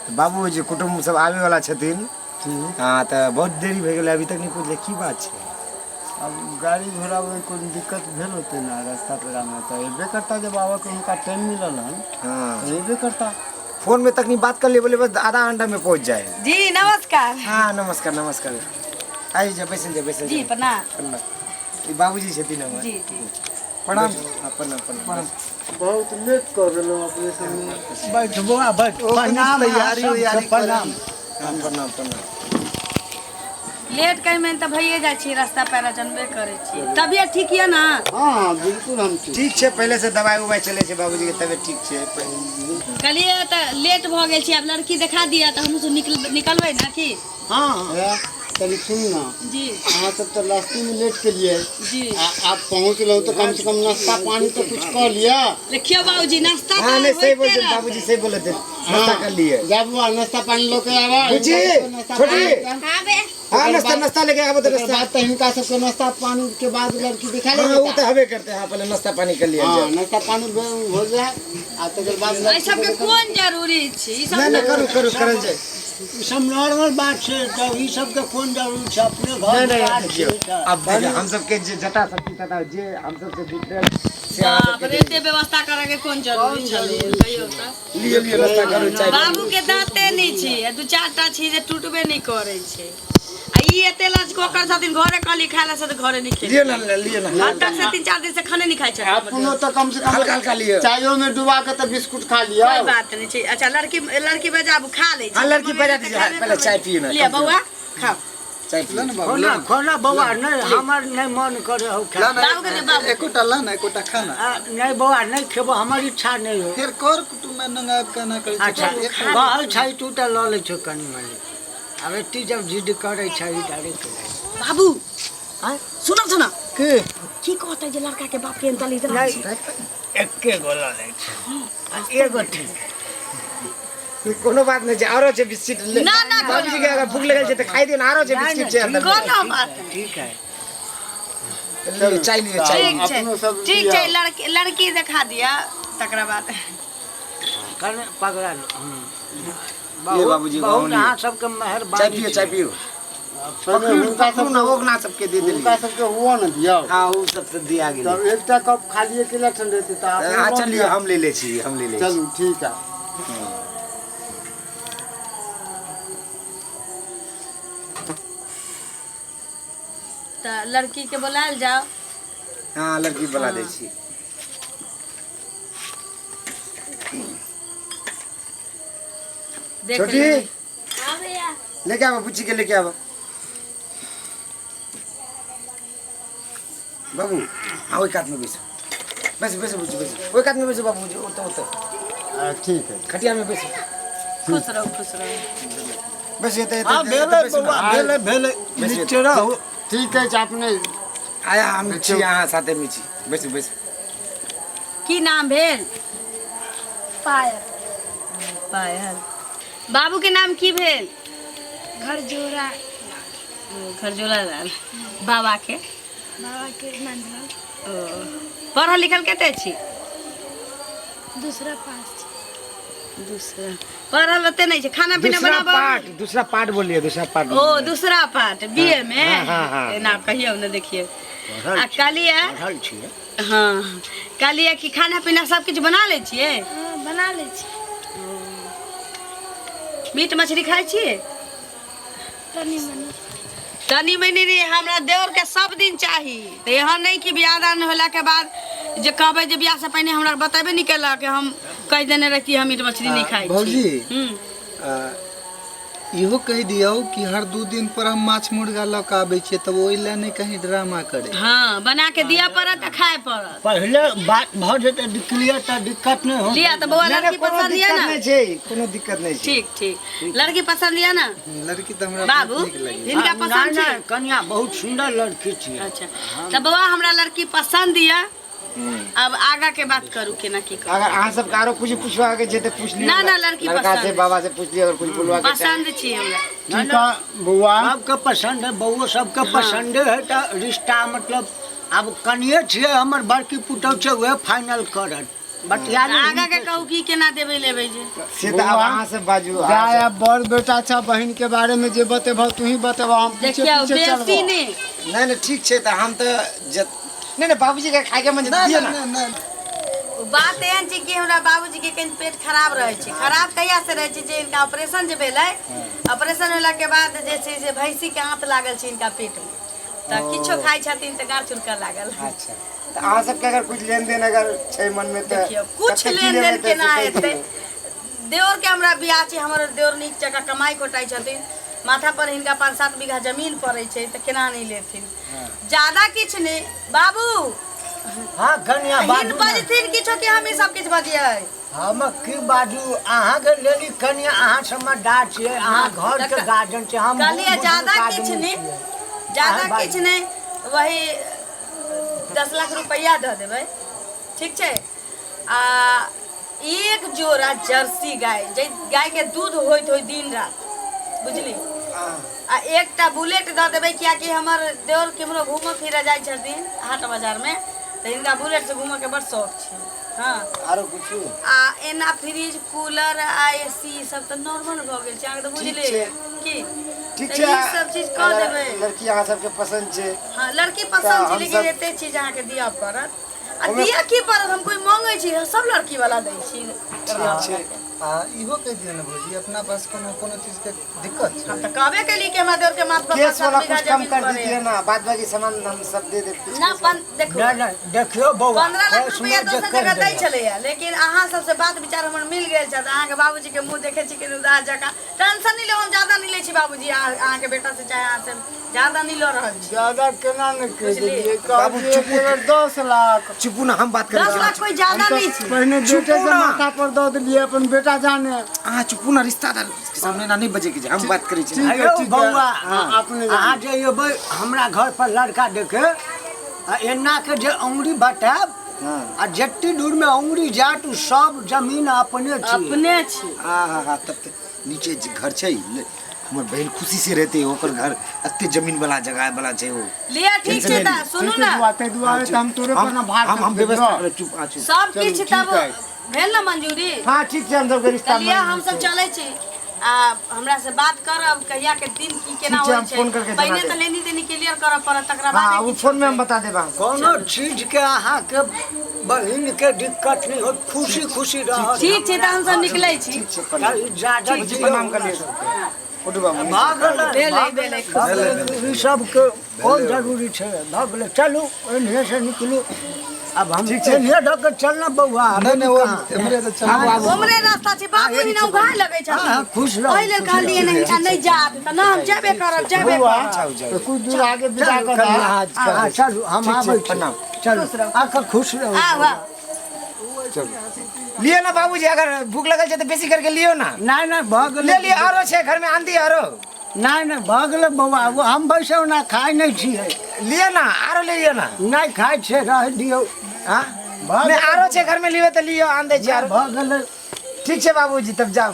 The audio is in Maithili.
तऽ बाबू जे कुटुम्ब सब आबै वाला छथिन। हाँ, तऽ बहुत देरी भए गेलै, अभी तक नहि पहुँचलै, की बात छै? अब गाड़ी घोड़ामे कोनो दिक्कत भेल होतै ने रास्ता पेरामे, तऽ अयबे करता। जब आबऽके हुनका टाइम मिलल हन तऽ अयबे करता। फोन में तखनी बात कर लिए, बोले बस आधा घंटा में पहुंच जाए। जी नमस्कार। हाँ नमस्कार नमस्कार, आइ जा, बैसल जा, बैसल। जी प्रणाम। प्रणाम। ई बाबूजी छथिन हमर। जी जी। प्रणाम। हाँ, प्रणाम प्रणाम। बहुत लेट कऽ देलहुँ अपने सबमे। बैठ बौआ बैठ। प्रणाम तैयारी अहाँ उयारी सबके प्रणाम। हाँ, प्रणाम प्रणाम। लेट कहीं तऽ भइए जाइ छी, रास्ता पैरा जनबे करै छी। तबियत ठीक यऽ ने? हाँ हाँ, बिल्कुल हम ठीक। ठीक छै, पहिले से दवाई उवाई चलै छै बाबूजी के, तबियत ठीक छै। कहलियै तऽ लेट भऽ गेल छी, आब लड़की देखा दिअ तऽ हमहूँ सब निकलबै ने की? हाँ हाँ। हे, तनी सुन ना। जी। अहाँ सब तऽ नाश्ते में लेट केलियै। जी। आ आब पहुँचलहुँ तऽ कम से कम नाश्ता पानी तऽ कुछ कऽ लिअ। देखियौ बाबूजी, नाश्ता हाँ तऽ नहीं, सही होइते बोल रहतै। बाबूजी सही बोले थे, नाश्ता कर लिए। जा बौआ, नाश्ता पानी लऽ के आबा। बुच्ची, नाश्ता छोटी। पानी। हाँ बे। हाँ, नाश्ता नाश्ता लेके आबो तो तकर नाश्ता बाद तऽ हिनका सबके नाश्ता पानी के बाद लड़की देखा हाँ, वो ले। तो हबे करते हैं। हाँ, पहले नाश्ता पानी कर लिया हाँ जाए। नाश्ता पानी हो जाए आ तकर बाद एहि सबके कोन जरूरी छै ई सब? नहीं नहीं, करू करू, करल जाए। ई सब नॉर्मल बात छै, तऽ ई सबके कोन जरूरी छै? अपने नहीं घर नहीं, बात देखियौ छै तऽ। अब देखियौ, हम सबके जे जता सब तता जे हम सबसे जुटल से अहाँ बाप सबके रे, एते व्यवस्था करऽ के कोन जरूरी छलै कहियौ तऽ? लिअ लिअ, नाश्ता करू, चाय पियू। बाबू के दाँते नहि छै आ दू चारि टा छै जे टूटबे नहि करै छै। आ ई एते लचकोकर छथिन, घरे कहली खाय ला से तऽ घरे नहि खेलखिन। लिअ ना, लिअ ना। हद तक से 3-4 दिन से खाने नहि खाइ छथिन। अपनो तऽ कम से कम हल्का हल्का लिअ। चायो में डुबा के तऽ बिस्कुट खा लिअ। कोई बात नहीं छै। अच्छा, लड़की लड़की बजाबू, खा लै छै। हाँ, लड़की बजा दीजिए। हाँ, पहले चाय पियू ना, लिअ कम से कम। बौआ, खाओ। चाय पियू। ना बाबू। खोना खोना बौआ, नहीं हमर नहीं मन करे हो खाए। बाबू के दे, बाबू। एकोटा ला ना, एकोटा खा ना। नहीं बौआ, नहीं खेबो, हमर इच्छा नहीं हो। फेर कर कुटुम्ब में नंगायब केना करै छै? अच्छा कहल छै, तू तऽ लऽ लै छौ कनि मनि। आब एत्ती जब जिद करै छै डायरेक्ट। बाबू सुनऽ सुनऽ। की? की कहतै जे लड़का के बाप के दलित? नहीं, एक्के गो लऽ लै छै, एगो ठीक। कोनो बात नहीं छै, आरो छै बिस्किट ले। ना, ना, बाबूजी के अगर भूख लगल छै तऽ खाइ दियौ ने, आरो छै बिस्किट छै अंदर में। कोनो बात नहि। ठीक है। लिअ, चाय लिअ, चाय। ठीक छै। अपनो सब ठीक लिअ। छै, लड़की लड़की देखा दिअ तकरा बाद। कने पकड़ा लो। लिअ बाबूजी, बहुत लिअ। अहाँ सबके चाय मेहरबानी। पियू, चाय पियू। पहिले हुनका पकड़ू सब ना, ओकरा सबके दे हुनका देलियै। सबके हुआ ने दियौ। हाँ, ओ सब तऽ दिया गेलै। तब एकटा कप खाली अकेला ठंडेतै तऽ अपनो हाँ लऽ चलिए, लिअ। हम ले लै छी, हम ले लै छी। चलू ठीक है। तऽ लड़की के बोलायल जाओ। हाँ, लड़की बोला दै छी। देख छोटी। लेबै। हाँ भैया। लेके आबो, बुच्ची के लेके आबो। बाबू, हाँ, ओहि कात में बैसो, बैसो बैसो बुच्ची, बैसो ओहि कात में बैसो। बाबूजी, ओतऽ ओतऽ। हाँ, ठीक है। खटिया में बैसो। खुश रहू, खुश रहू। बैसो एतऽ एतऽ। हाँ एतऽ भेलै बैसो बौआ। ना। भेलै भेलै, बैसो। नीचे रहू। ठीक अछि, अपने आया, हम छी अहाँ साथे में छी, बैसो बैसो। की नाम भेल? पायल। पायल। बाबू के नाम की भेल? घर जोड़ा। खरजोला लाल। बाबा के? बाबा के नंदलाल। ओ, पढ़ल लिखल कते छी? दूसरा पास छी। दूसरा, पढ़ल ओते नहि छै। खाना पीना दूसरा बनाबऽ? पार्ट, दूसरा पार्ट बोलिए, दूसरा पार्ट। ओ, दूसरा पार्ट, बीए में। हाँ, हाँ, हाँ। एना कहियौ ने, देखियौ आ कहलियै। पढ़ल छियै। हाँ, कहलियै कि खाना पीना सब किछु बना लै छियै? हाँ, बना लै छी। मीट मछली खाइ छियै? तनी मनी। तनी मनी रे, हमरा देवर के सब दिन चाही। तऽ एहन नहि कि बियाह दान होला के बाद जे कहबै जे बियाह से पहिने हमरा बतेबे नहि केलक, हम कहि देने रहती हम मीट मछली नहि खाइ छी। भौजी। हम्म। इहो कहि दियौ कि हर 2 दिन पर हम माछ मुर्गा लऽ कऽ आबै छियै, तब ओहि लए नहि कहीं ड्रामा करे। हाँ, बना के दिअ पड़त तऽ खाय पड़त। पहिले बात भऽ जेतै क्लियर तऽ दिक्कत नहि हो। लिअ तऽ बौआ, नहि, लड़की कोनो पसंद यऽ दिक्कत ने? नहि छै, कोनो दिक्कत नहि छै। ठीक ठीक। लड़की पसंद यऽ ने? लड़की तऽ हमरा बाबू, बहुत नीक लगैए। हिनका पसंद नहि छै? नहि, कनिया बहुत सुन्दर लड़की छियै। अच्छा, तऽ बौआ, हमरा लड़की पसंद यऽ, अब आगा के बात करू, केना की करू। अगर अहाँ सबके आरो कुछ पूछबाके छै तऽ पूछ लियौ। ना, ना, लड़की लड़का पसंद से छै। बाबा से पूछ लियौ, अगर कुछ बोलबाके छै। पसंद छी हमरा। ठीक है बौआ। सबके पसंद है, बौओ सबके पसंदे है, तऽ रिश्ता मतलब आब कनिये छियै, हमर बड़की पुतहु छै, उएह फाइनल करत। बतिया ली। आगा के कहू की केना देबै लेबै जे से तऽ आब अहाँ से बाजू अहाँ जाय से। अब बड़ बेटा छा बहिन के बारे में जे बतेबह तू ही बतेबह हम पीछे देखियौ पीछे बेसी चलबो नहि नहि नहि ठीक छै तऽ हम तऽ नहि नहि बाबूजी के खायके मन छै, दियौ ना। नहि ओ बात एहन छै कि हमरा बाबूजी के कनि पेट खराब रहै छै। खराब कहिया से रहै छै जे इनका ऑपरेशन जे भेलै, ऑपरेशन होला के बाद जे छै से भैंसी के आंत लागल छै इनका पेट में, तऽ किछो खाइ छथिन तऽ गाड़ चुनकऽ लागल। अच्छा, तऽ अहाँ सबके अगर कुछ लेन देन अगर छै मन में तऽ देखियौ कुछ कते की लेन लेबै देन तऽ केना से कहि हेतै। दियौ। देवर के हमरा बियाह छै, हमर देवर नीक जकाँ कमाइ खोटाइ छथिन, माथा पर हिनका 5-7 बीघा जमीन पड़ै छै, तऽ केना नहि लेथिन। ज्यादा किछु नहि बाबू। हाँ कनिया हिन बाजू ना। बजथिन किछो कि हम ई सब किछु बजियै? हम की बाजू, अहाँके लेली कनिया, अहाँ समझदार छियै, अहाँ घर के गार्जियन छियै, हम कहलियै बुजुर्ग ज्यादा आदमी किछु नहि, छियै। ज्यादा अहाँ किछु नहि, वही 10 लाख रुपैआ दऽ देबै, ठीक छै? आ एक जोड़ा जर्सी गाय, जे गाय के दूध होइत होय दिन रात, बुझली? आ एकटा बुलेट दऽ देबै, कियाकि हमर देवर केम्हरो घूमऽ फिरऽ जाइ छथिन हाट बाजार में, तऽ हिनका बुलेट से घूमऽ के बड़ शौक छै। हाँ, आरो कुछो? आ एना फ्रिज कूलर आ एसी ई सब तऽ नॉर्मल भऽ गेल छै, अहाँके तऽ बुझले छै। की ठीक तऽ छै। ई सब चीज कऽ अगर देबै। लड़की अहाँ सबके पसन्द छै? हाँ, लड़की तऽ पसन्द छै, हम लेकिन सब- एते चीज अहाँके दिअ पड़त। आ दिअ की पड़त, हम कोइ मांगै छी? सब लड़की वाला दै छी। ठीक छै। आ इहो कहि दियौ ने भौजी, अपना पास कोनो कोनो चीज के दिक्कत छै? हम तऽ कहबे केली कि हमरा देवर के माथ पर केस 5-7 वाला बीघा कुछ कम जमीन कर पड़े। दीजिए ना, बाद बाकी सामान हम सब दे देब। कुछ ना केस देखो नहि नहि, देखियौ बौआ, 15 लाख कैश रुपया में जे दोसर कहि जगह दै देलक। छलैया, लेकिन अहाँ सबसे बात विचार हमर मिल गेल छै, तऽ अहाँके बाबूजी के मुँह देखै छी कि उदास जकाँ। टेंशन नहि लेब, हम ज्यादा नहि लै छी बाबूजी, अहाँके बेटा से चाहे अहाँ से ज्यादा नहि लऽ रहल छी। ज्यादा केना ने कहि बुझलियै? देलियै? बाबू, कहलियै चुप। एक बेर 10 लाख। चुपू ना, हम बात करै 10 छी। लाख कोई ज्यादा नहि छै। पहिने बेटे चुपू के ना। माथा पर दऽ देलियै, अपन बेटा जाने। अहाँ चुपू ना, रिश्तेदार के सामने ना नहीं बजे के छै, हम बात करै छी। ठीक है, हेयौ ठीक है। बौआ, हाँ, अपने अहाँ जाने। जे एबै हमरा घर पर लड़का देखे, आ एना के जे अंगुरी बतायब, हाँ। आ जते दूर में अंगुरी जात उ सब जमीन अपने छी। अपने छी। हाँ हाँ हाँ, तब तऽ नीचे जे घर छै, हमर बहन खुशी से रहते, ओकर घर एते जमीन वाला जगह वाला छै ओ। लिअ, ठीक टेंशन छै। नहि तऽ लिअ। सुनू ठीक है ना बुआ, ताहि दुआरे तऽ हम तोरे पर ना भार हम देलियौ। व्यवस्था करब, चुप आ चुप। सब चलू, किछु ठीक तब है। भेल ने मंजूरी? हाँ ठीक छै, हम सबके तऽ रिश्ता लिअ, हम सब चलै छी, आ हमरा से बात करब कहिया के दिन की केना ठीक छै, होइ हम छै। फोन करके जना पहिने देब। तऽ लेनी देनी क्लियर करऽ पड़त, तकरा बाद हाँ, वो फोन में हम बता देब अहाँके। कोनो चीज के अहाँके बहिन के दिक्कत नहीं होत, खुशी खुशी रहत। ठीक छै, तऽ हमसब निकलै छी। ठीक छै, प्रणाम। इजाजत जी, दियौ। प्रणाम कर लियौ सबके। उठू बाबू, नीचे। भऽ गेलै, भेलै, भऽ भेलै, गेलै, खुश भऽ गेलै। ई सबके कोन जरूरी छै? भऽ गेलै, चलू एन्हे से निकलू। अब हम ठीक छै। एन्हे दऽ के चल ना बौआ। नहि नहि, ओ एम्हरे तऽ चलू। उमरे रास्ता छै बाबू, हिना उघाय लगै हाँ, हाँ, छथिन। खुश रहू, ओहि लेल खुश कहलियै नहि हिनका नहि जात, तऽ ना हम जेबे करब, जेबे बौआ, करब। जाउ, जाउ। तऽ कुछ दूर आगे विदा चलू कर कनिया, दे। हाँ, चलू, हम ठीक छै, आबै छी। प्रणाम। चलू, आके खुश रहू। आउ आउ। लियो ना बाबूजी, अगर भूख लगल छै तऽ बेसी करके लियो ना। नहि नहि, भऽ गेलै। ले लियो, आरो छै घर में, आंधी आरो। नहि नहि, भऽ गेलै बौआ, ओ हम बैसौ ना खाइ नहि छियै। लियो ना, आरो ले लियो ना। नहि खाइ छियै, रहै दियौ। हाँ भऽ नहि, आरो छै घर में, लियो तऽ लियो, आन दै छी आरो। भऽ गेलै। ठीक छै बाबूजी, तब जाउ।